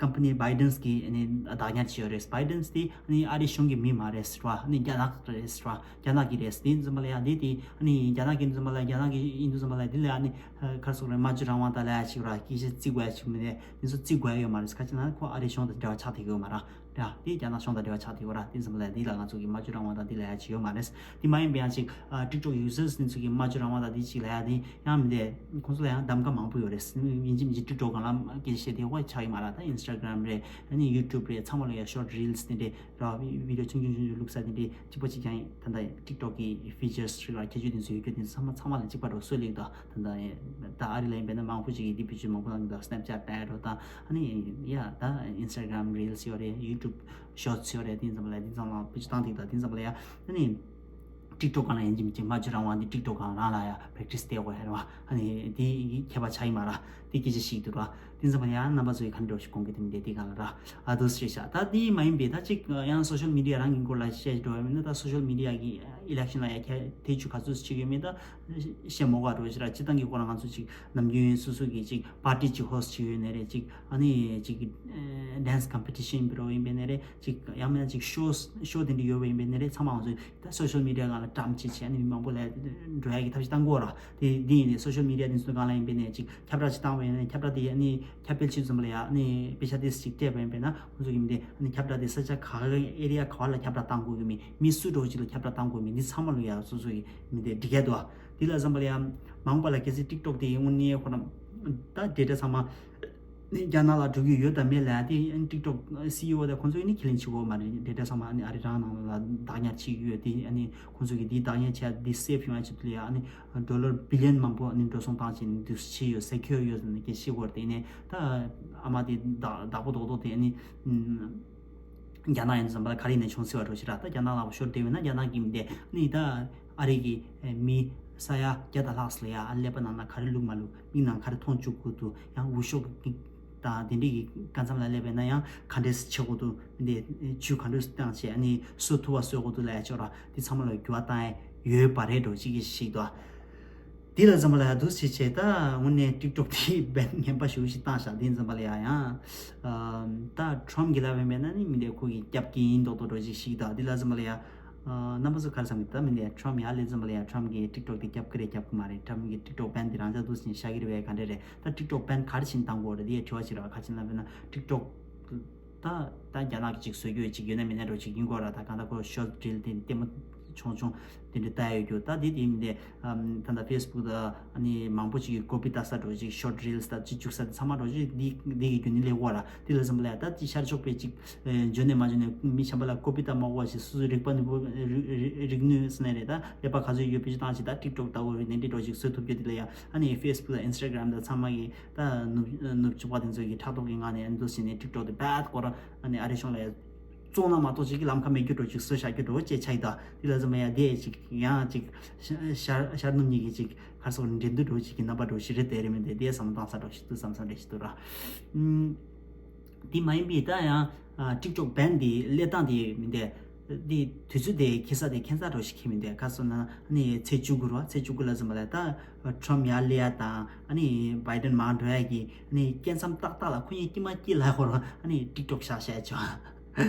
ཀམ་པ་ནི་བྷའི་ཌེན་གྱིས་ཨ་ནི་བདག་ཉར་བྱས་ཡོད་རེད། བྷའི་ཌེན་དེ་ཨ་ནི་ཨ་རིའི་གཞུང་གི་མི་མ་རེད་ཟེར་བ། ཨ་ནི་རྒྱ་ནག་རེད་ཟེར་བ། རྒྱ་ནག་གི་རེད། དེ་ཡིན་དུས་ཙམ་པ་ལ་ཡང་དེ་དེ་ཨ་ནི་རྒྱ་ནག་གི་ཡིན་དུས་ཙམ་པ་ལ། རྒྱ་ནག་གི་ཡིན་དུས་ཙམ་པ་ལ་དེ་ལ་ཨ་ནི་ག་རེ་ཟེར་དགོས་རེད། སྨྲ་བརྗོད་རང་དབང་དང་ལབ་ཡ་ཞིག་ར། སྐད་ཆ་བརྩི་དགོས་ཡ་ཞིག་མི་རེད། དེ་ཚོ་བརྩི་དགོས་ཡ་ཡོད་མ་རེད། ག་ཅི་ན་ཁོ་ཨ་རིའི་གཞུང་དང་འབྲེལ་བ་ཆགས་བསྡད་ཀྱི་ཡོད་མ་རེད། ཡ་དེ་རྒྱ་ནག་གཞུང་དང་འབྲེལ་བ་ཆགས་བསྡད་ཡོད་ར། དེ་ཙམ་ལ་འདི་ལ་ང་ཚོ་གི་སྨྲ་བརྗོད་རང་དབང་དང་འདི་ལ་ཡ་ཅི་ཡོད་མ་རེད། དེ་མ་ཡིན་པ་ཡང་ཅིག་ཨ་TikTok users དེ་ཚོ་གི་སྨྲ་བརྗོད་རང་དབང་དང་འདི་ཅིག་ལ་ཡ་དེ་ཡང་མི་འདུག་ཁོང་ཚོ་ལ་ཡང་གདམ་ག་མང་པོ་ཡོད་རེད། ཡིན་གཅིག་མིན་གཅིག་TikTok སྒང་ལ་སྐད་ཆ་བཤད་དེ་ཧོ་ཆགས་ཡོད་མ་རེད། ད་Instagram རེད། ཨ་ནི་YouTube རེད། ཚང་མ་ལ་ཡ་short reels དེ་འདྲས་ར། video ཆུང་ཆུང་ཆུང་ཆུང་བླུགས་ས་དེ་འདྲས་གཅིག་པ་གཅིག་རྐྱང་ཡིན། ད་ལྟ་TikTok གི་features རིགས་ལ་ཁྱད་ཆོས་དེ་ཚོ་ཡོད་རྒྱུ་དེ་ཚོ་ཚང་མ་ཚང་མ་ལ་གཅིག་པ་འགྲོ་སྲོལ་ཡོད་དོ། ད་ལྟ་ད་ཨ་རི་ལ་ཡིན་པས་ན་མང་པོ་ཞིག་གིས་འདི་བེད་སྤྱོད་མང་པོ་གནང་གི་འདུག Snapchat ལྟ་ཡ་འགྲོ་དང་། ཨ་ནི་ཡ་ད་Instagram reels ཡོད་རེད། YouTube shorts ཡོད་རེད། དེ་ཙམ་ལ་དེ་ཙམ་ལ་བེད་སྤྱོད་བཏང་ཐིག་དང་དེ་ཙམ་ལ་ཡ་ཨ་ནི་TikTok སྒང་ལ་ཡིན་གཅིག་མིན་གཅིག་སྨྲ་བརྗོད་རང་དབང་འདི་TikTok སྒང་རང་ལ་ཡ་practice བསྟེར་དགོས་ཡ་རེད་བ། ཨ་ནི་དེ་ཁྱད་པར་ཆགས་ཡིན་མ་ར། དེ་སྐད་ཆ་ཞིག་འདུག་ར། དེ་ཙམ་པ་ཡང་རྣམ་པ་ཚོས་ག་འདྲ་ཞིག་དགོངས་ཀྱི་དེ་མི་འདྲ་དེ་གང་ལ་ར། ཨ་དུ་སྲིད་ཤག་ད་དེ་མ་ཡིན་པའི་ད་ཅིག་ཡང་social media རང་གི་སྐོར་ལ་བཤད་འགྲོ་བ་མིན་ན། ད་social media གི་election ལ་ཡ་ཁྱད་དེ་ཆུ་ག་ཚོད་ཅིག་ཡོད་མེད་ད་བཤད་མོ་ག་འགྲོ་ཞིག་ར། སྤྱི་བཏང་གི་སྐོར་ལ་ང་ཚོ་ཅིག་ནམ་རྒྱུན་སོ་སོ་གི་ཅིག་party ཅིག་host ཅིག་ཡོད་ནའི་རེད། ཅིག་ཨ་ནི་ཅིག་dance competition འབད་རོགས་ཡིན་པའི་ནའི་རེད། ཅིག་ཡང་མིན་ན་ཅིག་show show དེ་འདྲ་ཡོད་པ་ཡིན་པའི་ནའི་རེད། ཚང་མ་ང་ཚོ་ད་social media སྒང་ལ་བཀྲམ་བྱས་བྱས་ཨ་ནི་མི་མང་པོ་ལ་འགྲོ་ཡ་གི་ཐབས་ཤེས་བཏང་དགོས་ར། དེ་འདི་ཡིན་ནའི་social media དེ་ཚོ་སྒང་ལ་ཡིན་པའི་ནའི་ཅིག་ཁྱབ་བསྒྲགས་ཅིག་བཏང་བ་ཡིན་ན་ཁྱབ་བསྒྲགས་དེ་ཨ་ནི་ཁྱབ་སྤེལ་བྱེད་ཙམ་པ་ལ་ཡ་ཨ་ནི་པེ་ཤ་དེ་ཅིག་སྤྲད་པ་ཡིན་པས་ན་ཁོང་ཚོ་གི་མི་དེ་ཨ་ནི་ཁྱབ་བསྒྲགས་དེ་ས་ཆ་ག་ག་area ག་བ་ལ་ཁྱབ་བསྒྲགས་བཏང་དགོས་ཀྱི་མིན། མི་སུ་འདྲ་བོ་ཅིག་ལ་ཁྱབ་བསྒྲགས་བཏང་དགོས་མིན། འདི་ཚང་མ་ལ་ཡ་སོ་སོ་གི་མི་དེ་འགྲིག་ག་འདུག་དེ་ལ་བསམ་པ་ལ་ཡ་མང་པོ་ལ་གལ་སྲིད་TikTok དེ་དངོས་གནས་ཁོ་ན་ད་data ཚང་མ་ནི་རྒྱ་ནག་ལ་འགྲོ་གི་ཡོད་དམ་མེད་ལ་ཡ་དེ་TikTok CEO དང་ཁོང་ཚོ་ནི་ཁས་ལེན་བྱེད་དགོས་མ་རེད། data ཚང་མ་ཨ་ནི་ཨ་རི་རང་ནང་ལ་བདག་ཉར་བྱེད་ཀྱི་ཡོད། དེ་ཨ་ནི་ཁོང་ཚོ་གི་དེ་བདག་ཉར་བྱས་དེ་save ཡོང་ཡ་ཆེད་དུ་ལ་ཡ་ཨ་ནི་dollar billion མང་པོ་ཨ་ནི་འགྲོ་སོང་བཏང་བྱས་ནས་འདུག་བྱས་ཡོད། secure ཡོད་ཟེར་ནས་སྐད་ཆ་བཤད་ཀྱི་ཡོད་རེད། དེ་ནས་ད་ཨ་མ་དེ་བདག་བདག་པོ་རྡོག་རྡོག་དེ་ཨ་ནི་རྒྱ་ནག་ཡིན་ཙམ་པ་ལ་ག་རེ་ཡིན་ནའི་བྱུང་སྲིད་པ་འགྲོ་ཞིག་ར། ད་རྒྱ་ནག་ལ་ཤོར་བསྡད་ཡོད་ན་རྒྱ་ནག་གི་མི་དེ་ཨ་ནི་ད་ཨ་རི་གི་མི་ས་ཡ་བརྒྱ་དང་ལྷག་ཙམ་ལ་ཡ་ཨ་ཀླད་པ་ནང་ལ་ག་རེ་བླུགས་མ་བླུགས། མིག་ནང་ག་རེ་མཐོང་བཅུག་དགོས་འདུག་ཡང་འུ་ཤོག་གི་དང་དེ་འདྲས་ཀྱི་ཀ་མཚམས་ལ་སླེབས་པས་ན་ཡང་ག་འདྲས་བྱེད་དགོས་འདུག་འདི་ཇུས་ག་འདྲས་བཏང་བྱས་ཨ་ནི་གསོད་ཐུབ་པ་གསོད་དགོས་འདུག་ལབ་ཡ་ཅོག་ར། འདི་ཚང་མ་ལ་འགྱུར་བ་བཏང་ཡ་ཡོད་པ་རེད་འགྲོ་ཅིག་གི་ཞིག་འདུག་དེ་ལ་འཛམ་བུ་གླིང་འདུག་སེ་བྱས་ད་དངོས་གནས་ཊིག་ཊོག་དེ་བན་ངན་པ་ཞེ་པོ་ཞིག་བཏང་བཞག་དེ་འཛམ་བུ་གླིང་ཡང་ཡང་ད་ཊྲམ་གྱི་ལབ་པ་ཡིན་ན་ནི་མི་འདི་ཁོ་གི་སྐྱབས་ཀྱི་ཡིན་མདོག་མདོག་འདྲ་ཅིག་ཞིག་ད་དེ་ལ་འཛམ་བུ་གླིང་ཡང་རྣམ་པ་ཚོ་ག་རེ་བསམ་གི་ད་མི་འདི་ཊྲམ་ཡང་ལས་འཛམ་བུ་གླིང་ཡང་ཊྲམ་གི་ཊིག་ཊོག་དེ་སྐྱབས་ཀྱི་རེད་སྐྱབས་ཀྱི་མ་རེད། ཊྲམ་གི་ཊིག་ཊོག་བན་དེ་རང་ཅག་འདུག་སེ་བཞག་གི་རེད་པས་ག་འདྲ་རེད། ད་ཊིག་ཊོག་བན་ག་རེ་བྱས་ནས་བཏང་དགོས་རེད་དེ་དྲི་བ་ཅིག་རེད་བ། ག་ཅི་ལབ་པ་ཡིན་ན་ཊིག་ཊོག་ད་ད་རྒྱ་ནག་གི་ཅིག་བཟོ་རྒྱུ་ཅིག་ཡོད་ན་མེད་ན་འདྲ་ཅིག་ཡིན་དགོས་ར། ད་གང་ལྟར་ཁོ་ཤོར་ཊི་རིལ་དེ་ལྟད་མོ་ཆུང་ཆུང་དེ་འདྲ་ལྟ་ཡ་ཡོད་རྒྱུ་ད་དེ་དེ་མིན་ཏེ་ད་ལྟ་ཕེ་སི་བུག་ད་ཨ་ནི་མང་པོ་ཅིག་གིས་ཀོ་པི་ལྟ་ས་འདྲ་ཅིག་ཤོར་ཊི་རིལ་ད་ཅིག་བཅུག་ས་དེ་ཚང་མ་འདྲ་ཅིག་འདི་འདི་གི་རྒྱུ་ནི་ལས་དགོས་ར། དེ་ལ་འཛམ་བུ་གླིང་ད་དེ་ཤར་ཕྱོགས་པས་ཅིག་འཇོན་ནས་མ་འཇོན་ནས་མི་གཞན་པ་ལ་ཀོ་པི་ལྟ་མ་དགོས་ཞེས་སོ་སོའི་རིག་པ་ནུས་པ་རིག་རིག་ནུས་ཟེར་ནས་རེད། ད་ཀླད་པ་ག་ཚོད་ཡོད་བེད་སྤྱོད་བཏང་ཞིག་ད་ཊིག་ཊོག་ལྟ་བུ་རེད་ནས་འདི་འདྲ་ཅིག་བཟོ་ཐུབ་རྒྱུ་དེ་ལ་ཡ་ཨ་ནི་ཕེ་སི་བུག་ད་ཨིན་སི་ཊ་གྷི་རམ་ད་ཚང་མ་གི་ད་ནུབ་ནུབ་ཕྱོགས་པ་དེ་ཚོ་གི་ཕྲག་དོག་གི་ངང་ནས་ཨ་ནི་འདུག་སེ་ནས་ཊིག་ཊོག་དེ་རྦད་སྐོར་ཨ་ནི་ཨ་རི་གཞུང་ལ་ཡ་བཙོང་ན་མ་གཏོགས་ཅིག་གི་ལམ་ཁ་མེད་རྒྱུ་འདྲ་ཅིག་བཟོས་བཞག་རྒྱུ་འདྲ་ཅིག་ཆགས་ཡོད། ད་དེ་ལ་འཛམ་བུ་གླིང་ཡ་དེ་ཅིག་ཡང་ཅིག་ཤར་ཤར་ནུབ་གཉིས་ཀྱི་ཅིག་ག་རེ་ཟེར་དགོས་རེད། འགྲན་བསྡུར་འདྲ་ཅིག་གི་རྣམ་པ་འདྲ་ཞིག་རེད་དེ་རེད་མིན་དེ་དེ་བསམ་བློ་བཏང་ས་འདྲ་ཞིག་འདུག་བསམ་བསམ་འདྲ་ཞིག་འདུག་ར། ཨུམ། དེ་མ་ཡིན་པའི་ད་ཡང་ཊིག་ཊོག་བན་དེ་སླེབས་སྟངས་དེ་མིན་ཏེ། དེ་དུས་ཚོད་དེ་ཁེ་ས་དེ་ཁེ་ས་འདྲ་ཞིག་ཁེ་མིན་ཏེ་ག་སོ་ན་ཨ་ནི་ཚེས་བཅུ་དགུ་རུ་ཚེས་བཅུ་དགུ་ལ་འཛམ་བུ་གླིང་ད་ཊྲམ་ཡར་སླེབས་ཡ་དང་ཨ་ནི་བྷའི་ཌེན་མར་འགྲོ་ཡ་གི་ཨ་ནི་སྐྱེ་མཚམས་ཏག་ཏག་ལ་ཁོ་གཉིས་དཀྱིལ་མ་དཀྱིལ་ལ་ཧོར་ཨ་ནི་ཊིག་ཊོག་བཞག་བཞག་ཆོག་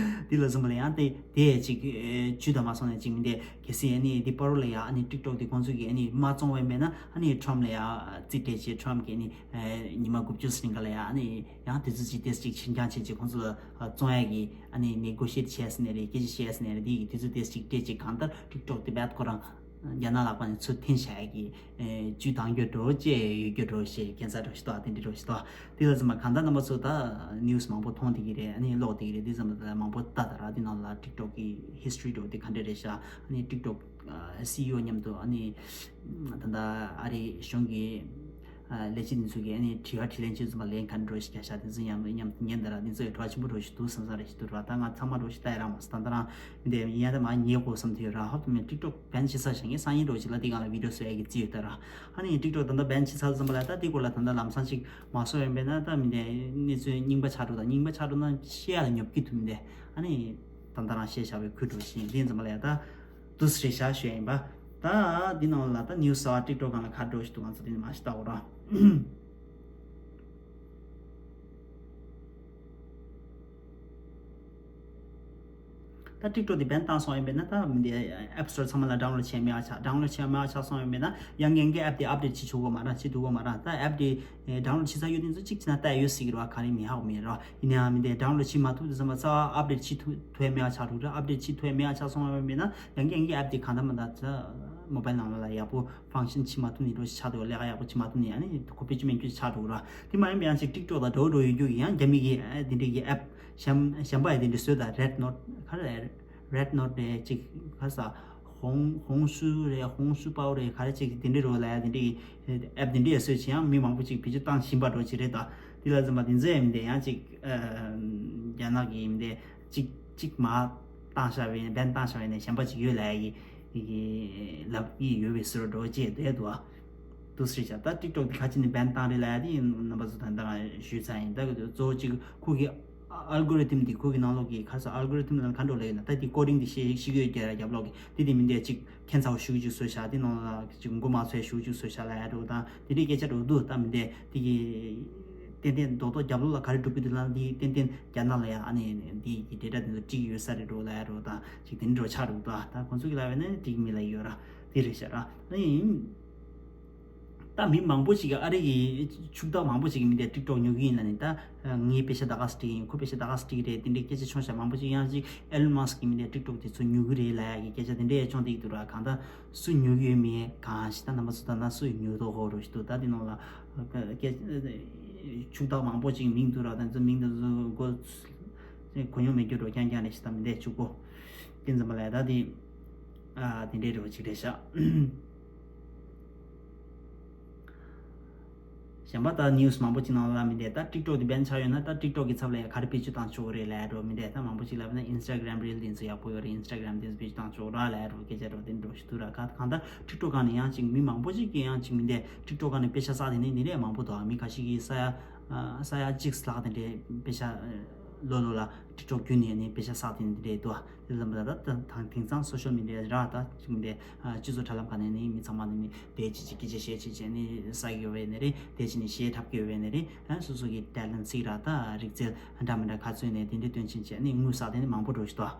དེ་ལ་འཛམ་བུ་གླིང་ཡང་དེ་དེ་ཅིག་ཇུས་དང་མ་སོང་ནས་ཅིག་མིན་ཏེ་གལ་སྲིད་ཨ་ནི་དེ་པར་རོ་ལ་ཡ་ཨ་ནི་ཊིག་ཊོག་དེ་ཁོང་ཚོ་གི་ཨ་ནི་མ་བཙོང་བ་ཡིན་པས་ན་ཨ་ནི་ཊྲམ་ལ་ཡ་རྩིས་སྤྲད་བྱས་ཊྲམ་གི་ཨ་ནི་ཉི་མ་དགུ་བཅུ་ཟིན་ག་ལ་ཡ་ཨ་ནི་ཡང་དུས་ཚོད་ཅིག་ཏེས་ཅིག་ཕྱིར་འགྱངས་བྱས་ཅིག་ཁོང་ཚོ་ལ་བཙོང་ཡ་གི་ཨ་ནི་ནེ་གོ་ཤི་ཡེཊ་བྱས་ཟིན་ནས་རེད། སྐད་ཆ་བཤད་ཟིན་ནས་རེད། དེ་གི་དུས་ཚོད་ཏེས་ཅིག་སྤྲད་ཅིག་གང་ལྟར་ཊིག་ཊོག་དེ་རྦད་ཁོ་རང་རྒྱ་ནག་ལག་པ་ནས་ཚུར་འཐེན་བྱ་ཡ་གི་ཇུས་འདང་རྒྱུ་འདྲ་བོ་བྱས་ཡོད་རྒྱུ་འདྲ་བོ་ཞེས་སྐད་ཆ་འདྲ་བོ་ཞིག་འདུག་དེ་འདྲ་འདྲ་བོ་ཞིག་འདུག་དེ་ལ་ཚང་མ་གང་ལྟར་རྣམ་པ་ཚོ་ད་ནིའུ་སི་མང་པོ་མཐོང་བསྡད་ཀྱི་རེད། ཨ་ནི་ཀློག་བསྡད་ཀྱི་རེད། དེ་ཚང་མ་མང་པོ་ལྟ་ད་ར། དེ་ནང་ལ་ཊིག་ཊོག་གི་ཧིས་ཊོ་རི་འདྲ་བོ་དེ་ག་འདྲ་རེད་ཤག་ཨ་ནི་ཊིག་ཊོག་སི་ཨི་ཨོ་མཉམ་དུ་ཨ་ནི་ད་ལྟ་ཨ་རི་གཞུང་གི་ལས་བྱེད་འདི་ཚོ་གིས་ཨ་ནི་དྲི་བ་དྲིས་ལན་བྱེད་ཚུལ་མ་ལན་ག་འདྲ་ཞིག་རྒྱག་ཤག་དེ་ཚོ་ཡང་མཉམ་དུ་ཉན་ད་ར། དེ་ཚོ་ཡང་དྲི་བ་ཆེན་པོ་འདྲ་ཞིག་འདུག་བསམ་བསམ་རེ་ཞིག་འདུག་ར། ད་ང་ཚང་མ་འདྲ་ཞིག་ལྟ་ཡ་རག་མ་སོང་། ད་ལྟ་རང་མི་དེ་ཡིན་ཡ་ད་མ་ཉེས་དགོས་བསམ་དུས་ར། ཧོབ་ཏེ་མེད་ཊིག་ཊོག་བན་བྱེད་ས་ཞིག་ངས་སང་ཉིན་འདྲ་ཞིག་ལ་དེ་སྒང་ལ་བི་ཌི་ཡོ་བཟོ་ཡ་གི་རྩིས་ཡོད་ད་ར། ཨ་ནི་ཊིག་ཊོག་ད་ལྟ་བན་བྱེད་ཚར་ཙམ་པ་ལ་ད་དེ་སྐོར་ལ་ད་ལྟ་ལམ་སང་ཅིག་མ་བཟོ་ཡོང་པས་ན་ད་མི་དེ་གནས་ཚུལ་རྙིང་པ་ཆགས་འགྲོ། ད་རྙིང་པ་ཆགས་འགྲོ་ན་བཤད་ཡ་ལ་ཉོབ་ཀྱི་འདུག་མི་དེ་ཨ་ནི་ད་ལྟ་རང་བཤད་བཞག་པའི་ཁུལ་འདྲ་ཞིག་དེ་ཙམ་པ་ལ་ཡ་ད། དུས་རེ་བཞག་ཞུ་ཡ་ཡིན་པ། ད་འདི་ནང་ལ་ད་ནིའུ་སི་ཊིག་ཊོག་སྒང་ལ་ག་འདྲ་ཞིག་འདུག་ང་ཚོ་དེ་ནས་མ་ཤི་ལྟ་འོ་ར། ད་ཊིག་ཊོག་དེ་བེན་བཏང་སོང་ཡིན་པས་ན། ད་མི་དེ་ཨེབ་སི་ཊོར་ཚང་མ་ལ་ཌའུན་ལོཌ་བྱས་མེད་པ་ཆགས། ཌའུན་ལོཌ་བྱས་མེད་པ་ཆགས་སོང་ཡིན་པས་ན། ཡང་ངན་གྱི་ཨེབ་དེ་ཨབ་ཌེཊ་བྱེད་ཆོག་གོ་མ་རེད། བྱེད་ཐུབ་གོ་མ་རེད། ད་ཨེབ་དེ་ཌའུན་ལོཌ་བྱེད་ས་ཡོད་དེ་ཚོ་གཅིག་བྱས་ན་ལྟ་ཡོད་སྲིད་ཀྱི་རེད་བ། ག་རེ་མི་ཧ་གོ་མེད་རེད་བ། ཡིན་ནའང་མི་དེ་ཌའུན་ལོཌ་བྱེད་མ་ཐུབ་དུས་ཙམ་པ་རྩ་བ་ཨབ་ཌེཊ་བྱེད་ཐུབ་ཐུབ་ཡ་མེད་པ་ཆགས་འགྲོ་གི་རེད། ཨབ་ཌེཊ་བྱེད་ཐུབ་ཡ་མེད་པ་ཆགས་སོང་ཡིན་པས་ན། ཡང་ངན་གྱི་ཨེབ་དེ་གང་ལྟར་མ་ལྟར་མོ་བྷའིལ་ནང་ལ་ཡག་པོ་ཕང་ཤན་བྱེད་མ་ཐུབ་ནི་འདྲ་ཞིག་ཆགས་འདུག་ལས་ཀ་ཡག་པོ་བྱེད་མ་ཐུབ་ནི། ཨ་ནི་ཁོ་ཕལ་ཆེར་མེད་རྒྱུ་ཆགས་འགྲོ་གི་རེད། དེ་མ་ཡིན་པ་ཡང་ཅིག་ཊིག་ཊོག་དང་འདྲ་བོ་འདྲ་བོ་ཡོད་རྒྱུ་ཡིན། ཡང་རྒྱ་མི་གི་ཨ་དེ་འདྲས་ཀྱི་ཨེབ་གཞན་གཞན་པ་ཡི་དེ་འདྲས་བཟོས་དང་། རེཌ་ནོཊ་ག་རེ་རེཌ་ནོཊ་རེད། ཅིག་ག་ས་ཧོང་ཧོང་ཤུ་རེད། ཧོང་ཤུ་པའོ་རེད། ག་རེ་ཅིག་དེ་འདྲས་རོ་ལ་ཡ་དེ་འདྲས་ཀྱི་ཨེབ་དེ་འདྲས་བཟོས་བྱས་ཡང་མི་མང་པོ་ཅིག་བེད་སྤྱོད་བཏང་བཞིན་པ་འདྲ་བོ་ཅིག་རེད། ད་དེ་ལ་འཛིན་པ་དེ་ཚོ་ཡང་མི་འདྲས། ཡང་ཅིག་ཨ་རྒྱ་ནག་གི་མི་འདྲས་ཅིག་ཅིག་མར་བཏང་བཞག་པའི་བེན་བཏང་བཞག་པའི་ནས་གཞན་པ་ཅིག་ཡོད་ལ་ཡ་གི་ལབ་ཀྱི་ཡོད་པའི་བཟོ་འདྲ་བོ་ཅིག་བསྡད་འདུག་ཨ། འདུག་སེ་བྱས། ད་ཊིག་ཊོག་དེ་ཁ་ཅིག་ནས་བེན་བཏང་རེད་ལབ་ཡ་དེ་རྣམ་པ་ཚོ་ད་ལྟ་ཞུས་ཚར་ཡིན། ད་གི་གཙོ་བོ་གཅིག་ཁོ་གི་ཨལ་གོ་རི་ཐིམ་དེ། ཁོ་གི་ནང་ལོགས་ཀྱི་ག་རེ་ཟེར། ཨལ་གོ་རི་ཐིམ་ལ་ག་འདྲ་ལབ་ཡོད་ན། ད་དེ་ཀོ་ཌིང་དེ་ཤེས་ཤེས་ཀྱི་ཡོད་ཀྱི་ར། རྒྱབ་ལོགས་ཀྱི་དེ་དེ་མི་འདྲས་ཅིག་ཁྱད་མཚར་བ་ཞེ་པོ་ཅིག་བཟོས་བཞག་དེ་ནང་ལ་ཅིག་མགོ་མ་ཚོས་ཞེ་པོ་ཅིག་བཟོས་བཞག་ལབ་ཡ་འདྲ་བོ་དང་། དེ་འདྲའི་སྐད་ཆ་འདྲ་བོ་འདུག་ད་མི་འདྲས་དེ་གི་ཏན་ཏན་རྡོག་རྡོག་རྒྱབ་ལོགས་ལ་ག་རེ་སྒྲུབ་ཀྱི་འདུག་ལབ་ན། དེ་ཏན་ཏན་རྒྱ་ནག་ལ་ཡ་ཨ་ནི་དེ་གི་ཌེ་ཊ་དེ་ཚོ་སྤྲད་ཀྱི་ཡོད་ས་རེད་འདྲ་བོ་ལབ་ཡ་འདྲ་བོ་དང་། ཅིག་དེ་འདྲ་འདྲ་བོ་ཆགས་འདུག་ད་ད་ཁོང་ཚོ་གི་ལབ་ཡ་ནི་འགྲིག་མི་ལབ་ཡོད་ར། དེ་རེད་ཤག་ར། ཨ་ནི། ད་མི་མང་པོ་ཞིག་གིས། ཨ་རི་གི་ཕྱུག་བདག་མང་པོ་ཞིག་གིས་མི་དེ་ཊིག་ཊོག་ཉོ་གི་ཡིན་ལབ་ནས། ད་ངའི་པེ་ཤ་ད་ག་སེ་སྤྲད་ཀྱི་ཡིན། ཁོ་པེ་ཤ་ད་ག་སེ་སྤྲད་ཀྱི་རེད། དེ་འདྲའི་སྐད་ཆ་བྱུང་ཤག་མང་པོ་ཞིག། ཡང་ཅིག་ཨེ་ལོན་མཱ་སི་ཀི་གིས་མི་དེ་ཊིག་ཊོག་དེ་ཚོ་ཉོ་གི་རེད་ལབ་ཡ་གི་སྐད་ཆ་དེ་འདྲ་ཡང་བྱུང་བསྡད་ཀྱི་འདུག་ར། གང་ལྟར་སུ་ཉོ་གི་ཡོད་མེད་གང་ཞིག་ད་རྣམ་པ་ཚོ་ད་ན་སུ་ཉོ་མདོག་ཁ་པོ་འདྲ་བོ་ཞིག་འདུག་ད་དེ་ནང་ལ་སྐད་ཕྱུག་བདག་མང་པོ་ཞིག་མིང་འདུག་ར། དེ་ཚོ་མིང་དེ་ཚོ་གོ་གོ་མྱོང་མེད་རྒྱུ་འདྲ་བོ་རྐྱང་རྐྱང་རེད་ཤག་ད་མི་དེ་ཕྱུག་པོ་དེ་འཛིན་པ་ལ་ད་དེ་ཨ་དེ་འདྲའི་འདྲ་བོ་ཅིག་རེད་ཤག་གཞན་པ་ད་ནིའུ་སི་མང་པོ་ཅིག་ནང་ལ་མི་འདྲ། ད་ཊིག་ཊོག་དེ་བེན་ཆགས་ཡོད་ན། ད་ཊིག་ཊོག་གི་ཚབ་ལ་ཡང་ག་རེ་བེད་སྤྱོད་བཏང་ཆོག་གི་རེད་ལབ་འདྲ་བོ་མི་འདྲ། ད་མང་པོ་ཅིག་ལབ་ན་ཨིན་སི་ཊ་གྷི་རམ་རིལ་དེ་ཚོ་ཡག་པོ་ཡོད་རེད། ཨིན་སི་ཊ་གྷི་རམ་དེ་ཚོ་བེད་སྤྱོད་བཏང་ཆོག་ར་ལབ་འདྲ་བོ་སྐད་ཆ་འདྲ་བོ་དེ་འདྲ་བོ་ཞིག་འདུག་ར། ག་གང་ལྟར་ཊིག་ཊོག་སྒང་ནས་ཡང་ཅིག་མི་མང་པོ་ཅིག་གིས་ཡང་ཅིག་མི་འདྲ་ཊིག་ཊོག་སྒང་ནས་པེ་ཤ་བསགས་དེ་ནི་འདི་འདྲ་མང་པོ་འདུག་མི་ཁ་ཤས་ཀྱིས་ས་ཡ་ས་ཡ་གཅིག་ལྷག་དེ་འདྲའི་པེ་ཤ་ལོ་ལོ་ལ་ཊིག་ཊོག་བརྒྱུད་ནས་ནི་པེ་ཤ་བསགས་དེ་ནི་འདི་འདྲ་འདུག་དེ་ཙམ་པ་ད་ད་དེང་སང་སོ་ཤལ་མི་ཌི་ཡ་ར་ད་ཅིག་འདི་སྤྱི་ཚོགས་དྲ་ལམ་ག་ནས་ནི་མི་ཚང་མ་ནི་ནི་དེ་ཅི་ཅི་སྐད་ཆ་བཤད་ཅི་བྱས་ནི་ས་གི་ཡོད་པའི་ནི་རེད། དེ་ཅི་ནི་བཤད་ཐབས་ཀྱི་ཡོད་པའི་ནི་རེད། ཨ་སོ་སོ་གི་ཊེ་ལེན་ཊི་ཚིག་ར་ད་རིག་རྩལ་འདྲ་མི་འདྲ་ག་ཚོད་ནས་དེ་འདྲའི་སྟོན་ཆེན་བྱས་ནི་དངུལ་བསགས་དེ་ནི་མང་པོ་འགྲོ་ཞིག་ཏོ།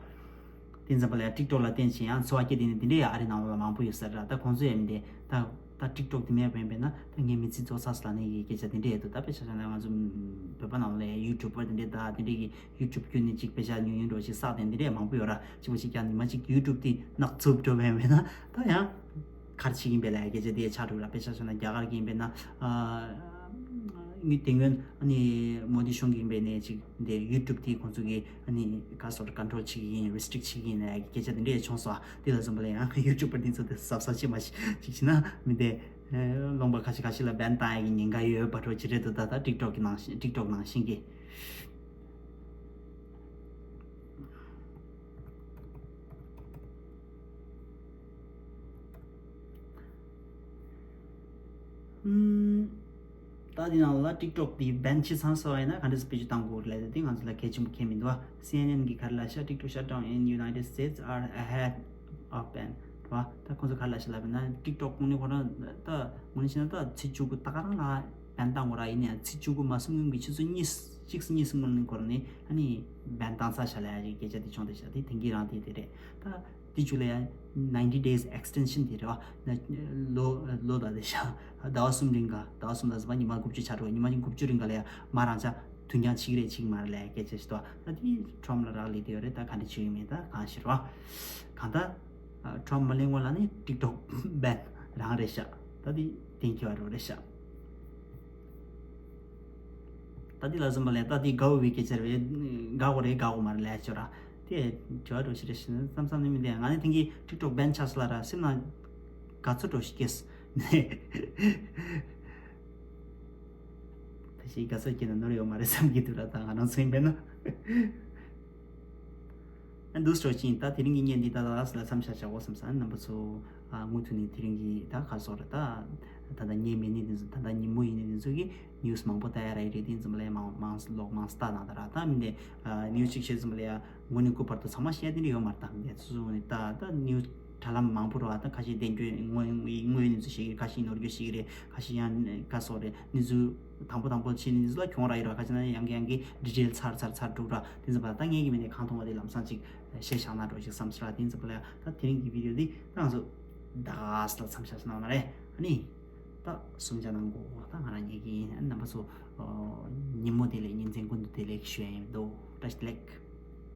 དེ་འཛམ་བུ་གླིང་ཊིག་ཊོག་ལ་བརྟེན་བྱས་ཡང་འཚོ་བ་སྐྱེལ་དེ་ནི་དེ་འདྲའི་ཨ་རི་ནང་ལོགས་ལ་མང་པོ་ཡོད་ས་རེད་ར། ད་ཁོང་ཚོ་ཡང་མི་འདི་ད། ད་ཊིག་ཊོག་དེ་མེད་པ་ཡིན་པས་ན་ད་ངའི་མི་ཚེ་རྫོགས་ཚར་སོང་ལབ་ནས་ཡི་སྐད་ཆ་དེ་འདྲ་ཡོད་དོ། ད་དཔེ་ཆ་བཞག་ན་ང་ཚོ་བོད་པ་ནང་ལ་ཡུ་ཊུབ་པར་དེ་འདྲ་ད་དེ་འདྲ་གི་ཡུ་ཊུབ་བརྒྱུད་ནས་ཅིག་པེ་ཤ་ཉུང་ཉུང་འགྲོ་ཞིག་བསགས་དེ་འདི་འདྲ་མང་པོ་ཡོད་ར། གཅིག་པ་ཞིག་ཀྱང་ཉི་མ་གཅིག་ཡུ་ཊུབ་དེ་ནག་ཚུབ་འགྲོ་བ་ཡིན་པས་ན་ད་ཡང་ག་རེ་བྱེད་ཀྱིན་པས་ལབ་སྐད་ཆ་དེ་ཆགས་འགྲོ་ར། དཔེ་ཆ་བཞག་ན་རྒྱ་གར་གྱི་ཡིན་པས་ན་ཨ་ངའི་དེ་སྔོན་ཨ་ནི་མོ་དི་གཞུང་གི་ཡིན་པས་ནས་ཅིག་འདི་ཡུ་ཊུབ་དེ་ཁོང་ཚོ་གི་ཨ་ནི་ག་སོར་ཀོན་ཊོལ་བྱེད་ཀྱི་ཡིན། རེ་སི་ཊིག་བྱེད་ཀྱི་ཡིན་ལབ་ཡ་གི་སྐད་ཆ་དེ་འདྲ་ཡང་བྱུང་སོང་། དེ་ལ་བཟུང་བ་ལ་ཡང་ཡུ་ཊུབ་པར་དེ་ཚོ་དེ་གཟབ་གཟབ་བྱེད་མ་ཤེས་ཅིག་བྱེད་ན་མི་དེ་ལུང་པ་ཁ་ཤས་ཁ་ཤས་ལ་བེན་བཏང་ཡ་གི་ཉེན་ཁ་ཡོད་པ་འདྲ་བོ་ཅིག་རེད་འདུག་ད་ད་ཊིག་ཊོག་གི་ནང་བཞིན་ཊིག་ཊོག་ནང་བཞིན་གྱི། ཨུམ། ད་འདི་ནང་ལ་ཊིག་ཊོག་འདི་བེན་བྱས་ཚར་སོང་བ་ཡིན་ན་ག་འདྲ་སེ་བེད་སྤྱོད་གཏང་དགོས་རེད་ལབ་དེ་ང་ཚོ་ལ་གལ་ཆེན་པོ་ཁེལ་མི་འདུག་བ། སི་ཨེན་ཨེན་གིས་ག་རེ་ལབ་ཤག་ཊིག་ཊོག shut down in United States are ahead of ban. རེད་བ། ད་ཁོང་ཚོ་ག་རེ་ལབ་ཤག་ལབ་ན་ཊིག་ཊོག་དངོས་གནས་ཁོ་རང་ད་དངོས་གནས་བྱས་ན་ད་ཚེས་བཅུ་དགུ་ད་ག་རང་ལ་བེན་བཏང་དགོས་ར། ཡིན་ནའང་ཚེས་བཅུ་དགུ་མ་སོང་སྔོན་གྱི་ཆུ་ཚོད་གཉིས་གཅིག་གཉིས་སྔོན་ནས་ཁོ་རང་ནས་ཨ་ནི་བེན་བཏང་ཚར་ཤག་ལབ་ཡ་གི་སྐད་ཆ་དེ་བྱུང་བསྡད་ཤག་དེ་དེང་གི་རང་དེ་དེ་རེད་ད། དེ་བཅུ་ལ་ཡང་ninety days extension དེ་རེད་བ། ལོ་ལོ་ད་དེ་ཤ་ཟླ་བ་གསུམ་རིང་ག་ཟླ་བ་གསུམ་ལ་ཟ་བ་ཉི་མ་དགུ་བཅུ་ཆགས་འགྲོ། ཉི་མ་དགུ་བཅུ་རིང་ག་ལ་ཡང་མ་རང་ཅག་དུས་འགྱངས་བྱེད་ཀྱི་རེད་བྱེད་ཀྱི་མ་རེད་ལབ་སྐད་ཆ་ཞིག་འདུག་ད་དེ་ཊམ་ལ་རག་ལས་དེ་ཡོད་རེད། ད་ག་འདྲ་བྱེད་ཀྱི་མིན་ད་གང་ཤེས་རེད་བ། གང་ལྟར་ཊམ་མ་གླེང་བ་ལ་ནི་ཊིག་ཊོག་བེན་རང་རེད་ཤག་ད་དེ་གཏན་འཁེལ་བ་རོ་རེད་ཤག་ད་འདི་ལ་བཟུང་བ་ལས་ད་འདི་དགའ་བོ་བའི་སྐད་ཆ་རེད། དགའ་བོ་རེད་དགའ་བོ་མ་རེད་ལས་ཆོ་ར། དེ་དྲི་བ་འགྲོ་ཞིག་རེད་ཞེ་ན་བསམ་བསམ་ནི་མི་འདུག་ང་ནི་དེང་གི་ཊིག་ཊོག་བེན་ཆགས་སོང་ལ་ར་སེམས་ནང་དགའ་ཚོར་འགྲོ་ཞིག་སྐྱེས་སོང་། ད་ཞིག་དགའ་ཚོར་སྐྱེས་ན་ནོར་ཡོད་མ་རེད་བསམ་གྱི་འདུག་ར། ད་ང་རང་ཚོ་ཡིན་པས་ན། ཨ་འདུག་སྤྲོ་ཅིང་ད་དེ་རིང་གི་བརྙན་འདི་ད་ད་ལ་མཚམས་བཞག་བཞག་གོ་བསམ་ས་རྣམ་པ་ཚོ་ཨ་མུ་མཐུད་ནས་དེ་རིང་གི་ད་ག་སོགས་རེད་ད། ད་ད་ཉིན་མེད་ནི་དེ་ཚོ་ད་ད་ཉིན་མོ་ཡིན་ནི་དེ་ཚོ་གི་ནིའུ་སི་མང་པོ་ལྟ་ཡ་ར་ཡི་རེད། དེ་ཙམ་ལ་ཡ་མང་མང་ལོག་མང་ལྟ་ན་ད་ར་ད་མི་འདི་ཨ་ནིའུ་སི་གཅིག་བཤད་ཙམ་ལ་ཡ་དགུ་ནས་དགུ་བར་དུ་ཚང་མ་བཤད་དེ་འདྲ་ཡོད་མ་རེད། ད་མི་འདི་ཚོ་ཚོ་ནི་ད་ད་ནིའུ་སི་ དྲ་ལམ་མང་པོ་ར་ད་ཁ་ཤས་བདེན་བརྗོད་དངོས་དངོས་ཡོད་གནས་ཚུལ་བཤད་ཀྱི་རེད། ཁ་ཤས་ནོར་འཁྲུལ་བཤད་ཀྱི་རེད། ཁ་ཤས་ཡང་ཁ་སོགས་རེད། གནས་ཚུལ་དང་པོ་དང་པོ་ཕྱི་གནས་ཚུལ་ལ་གྱོང་རག་ཡོད་ར། ཁ་ཤས་ན་ཡང་གི་ཡང་གི་ཌི་ཊེལ་ཚར་ཚར་ཚར་འགྲུག་ར། དེ་ཚོ་པ་ད་ངས་ཀྱི་མི་ནས་གང་མཐོང་བ་དེ་ལམ་སང་ཅིག་བཤད་བཞག་ན་འགྲོ་ཞིག་བསམ་སོང་ར། དེ་ཚོ་པ་ལ་ད་དེ་རིང་གི་བི་ཌི་ཡོ་འདི་ད་ང་ཚོ་ད་ག་སི་ལ་མཚམས་བཞག་སོང་ན་མ་རེད། ཨ་ནི་ད་གསུམ་ཆ་གནང་གོ། ད་ང་རང་ཉལ་གྱི་ཡིན། རྣམ་པ་ཚོ་ཉིན་མོ་བདེ་ལེགས། ཉིན་མཚན་ཀུན་ཏུ་བདེ་ལེགས་ཞུ་ཡ་ཡིན། འདུག་བཀྲ་ཤིས་བདེ་ལེགས།